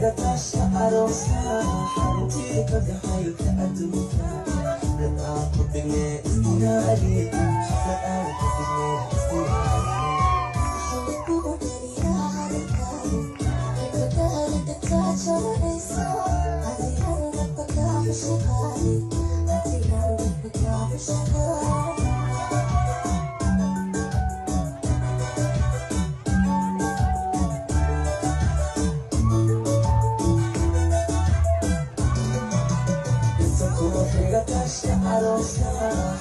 xiga taashka arooska xaruntii ka gaxaylka adduunka xaflad aan ku dhignee isdiyaari xaflad aan ku dhignee isdiyaari. Inta kuwa xiga taashka arooska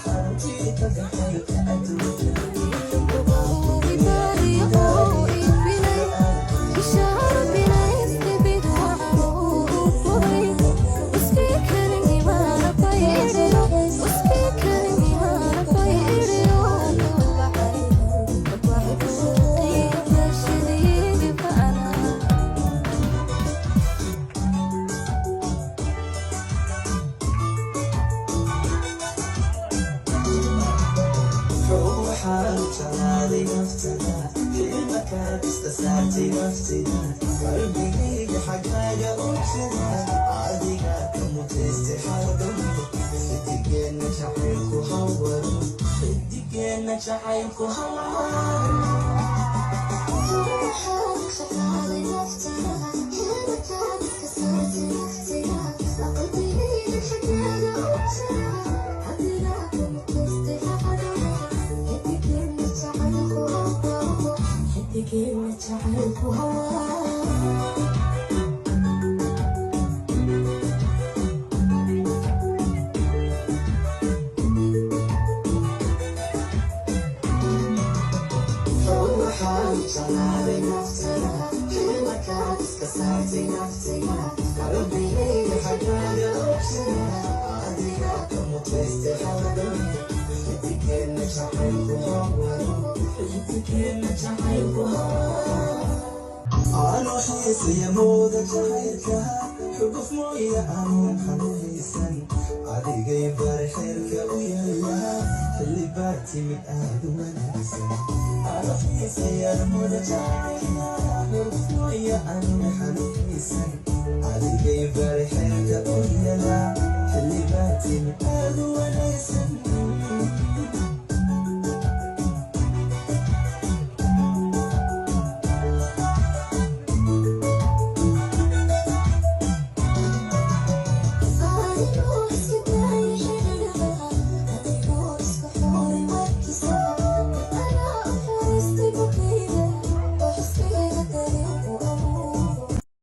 xaruntii ka gaxaylka adduunka. Waxaan jeclaaday naftada xilmakaad iska saartay naftida qalbigayga xaggaaga u jira adiga ka mutaystay xaradamo xidigeenna jacaylku hawaro xidigeenna jacaylku hawaro. Waxaan jeclaaday naftada xilmakaad iska saartay naftida qalbigayga xaggaaga u jira adiga ka mutaystay xaradamo xidigeenna jacaylku hawaro xidigeenna jacaylku hawaro. Aanu xiisaya mooda jacaylka xuguf mooya aanun xanuhaysan adigay bari xeerka u yaala xilli baa timid aad u wanaagsan. Aanu xiisaya mooda jacaylka xuguf mooya aanun xanuhaysan adigay bari xeerka u yaala xilli baa timid aad u wanaagsan.